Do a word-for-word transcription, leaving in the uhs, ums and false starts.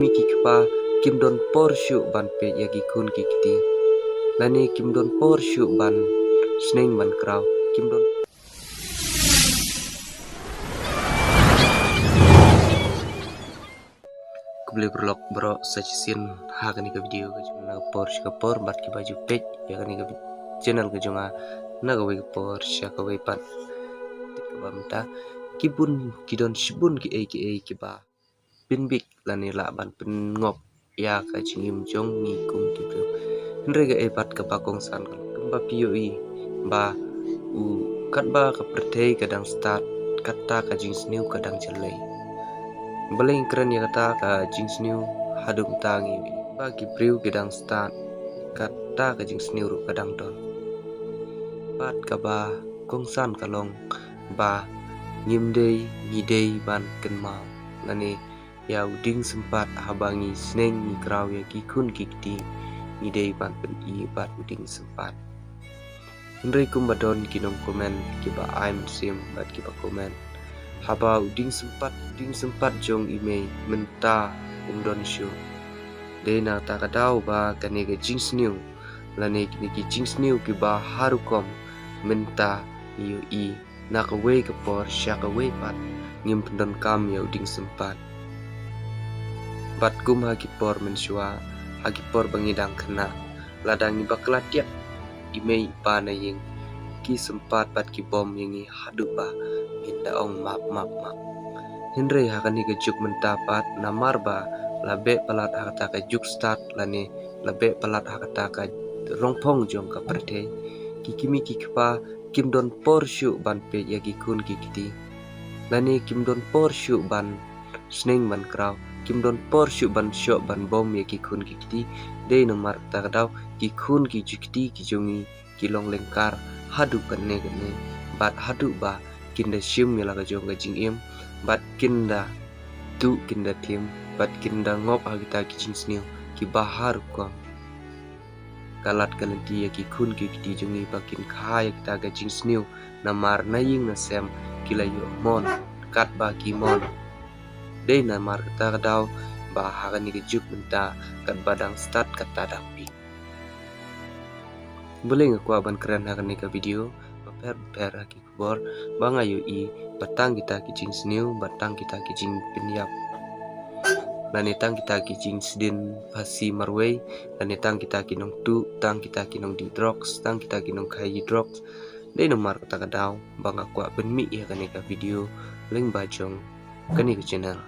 Mi ki kpa kim don por shuh ban peit ïa ki khun ki kti. Lane kim don por shuh ban sneng ban kraw. Kim don. Khublei paralok baroh sa shisien ha kane ka video ka jong nga na ka por sha ka por bad kiba ju peit ïa kane ka channel ka jong nga na kawei ka por sha kawei pat. Tip kaba mynta ki bun ki don shibun kiei kiei kiba pynbit lane lah ban pynngop ïa ka jingim jong ngi kum ki briew. Hynrei kaei pat kaba kongsan ka long kumba phi ïohi ba u katba ka pyrthei ka dang stad, kata ka jingsniew ka dang jyllei. Balei ngi kren ïa kata ka jingsniew? Haduh mynta ngi ïohi ba ki briew ki dang stad, kata ka jingsniew ruh ka dang don. Bad kaba kongsan ka long ba ngim dei, ngi dei ban kynmaw lane ïa u dieng sympat haba ngi sneng ngi kraw ïa ki khun ki kti, ngi dei ban pyni bad u dieng sympat. Hynrei kumba don ki nong comment kiba ai mynsiem bad kiba comment, haba u dieng sympat, u dieng sympat jong i mei mynta um don shuh. Dei na kata ka daw ba kane ka jingsniew lane kine ki jingsniew kiba ha rukom mynta ngi ïohi na kawei ka por sha kawei pat ngim pyndonkam ïa u dieng sympat. Bad kum ha ki por mynshuwa, ha ki por ba ngi dang khynnah, lada ngi bakla tiak i mei i pa na ïing, ki sympat bad ki bom ïa ngi haduh ba ngin da ong map map map. Hynrei ha kane ka juk mynta pat, namar ba la beh palat ha kata ka juk stad lane la beh palat ha kata ka rongphong jong ka pyrthei, ki kmie ki kpa kim don por shuh ban peit ïa ki khun ki kti. Lane kim don por shuh ban sneng ban kraw, kim don por shuh ban shoh ban bom ïa ki khun ki kti. Dei namar kata ka daw ki khun ki kti ki jong ngi ki long lyngkar haduh katne katne, bad haduh ba kin da shim ïa la ka jong ka jingim, bad kin da tuh, kin da thim, bad kin da ngop ha kita ki jingsniew kiba ha rukom. Ka lad ka lynti ïa ki khun ki kti jong ngi ba kin kha ïa kita ka jingsniew, namar na ïing na sem ki la ïoh mon katba ki mon. Dei namar kata ka daw ba ha kane ka juk mynta katba dang stad kata dang phi. Balei nga kwah ban kren ha kane ka video bapher bapher ha ki khubor ba nga ïohi ba tang kita ki jingsniew, ba tang kita ki jingpynïap, lane tang kita ki jingsdien phasi marwei, lane tang kita ki nongtuh, tang kita ki nongdih drugs, tang kita ki nongkhaii drugs. Dei namar kata ka daw ba nga kwah pynmih ïa kane ka video lyngba jong kane ka channel.